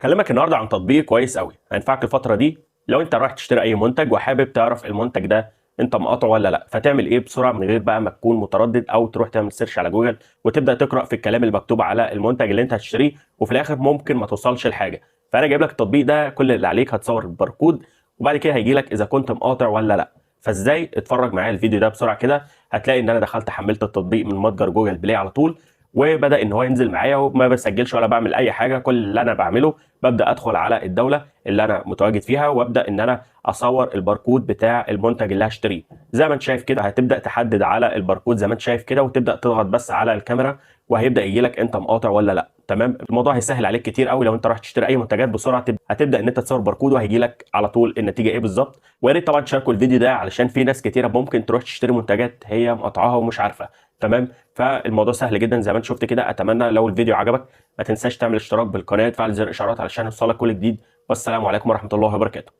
هكلمك النهارده عن تطبيق كويس قوي هينفعك الفترة دي لو انت رايح تشتري اي منتج وحابب تعرف المنتج ده انت مقاطعه ولا لا، فتعمل ايه بسرعة من غير بقى ما تكون متردد او تروح تعمل search على جوجل وتبدا تقرا في الكلام المكتوب على المنتج اللي انت هتشتريه، وفي الاخر ممكن ما توصلش لحاجة. فانا جايب لك التطبيق ده، كل اللي عليك هتصور الباركود وبعد كده هيجي لك اذا كنت مقاطع ولا لا. فازاي؟ اتفرج معايا الفيديو ده بسرعة كده، هتلاقي ان انا دخلت حملت التطبيق من متجر جوجل بلاي على طول، وبدا ان هو ينزل معايا وما بسجلش ولا بعمل اي حاجة. كل اللي انا بعمله ببدا ادخل على الدولة اللي انا متواجد فيها وابدا ان انا اصور الباركود بتاع المنتج اللي هشتريه. زي ما انت شايف كده هتبدا تحدد على الباركود زي ما انت شايف كده، وتبدا تضغط بس على الكاميرا وهيبدا يجي لك انت مقاطع ولا لا. تمام، الموضوع هيسهل عليك كتير قوي لو انت رايح تشتري اي منتجات بسرعة هتبدا ان انت تصور باركود وهيجي لك على طول النتيجة ايه بالظبط. ويا ريت طبعا تشاركوا الفيديو ده علشان في ناس كتيرة ممكن تروح تشتري منتجات هي مقاطعاها ومش عارفه. تمام، فالموضوع سهل جدا زي ما انت شفت كده. اتمنى لو الفيديو عجبك ما تنساش تعمل اشتراك بالقناة وتفعل زر الاشعارات علشان يوصلك كل جديد. والسلام عليكم ورحمة الله وبركاته.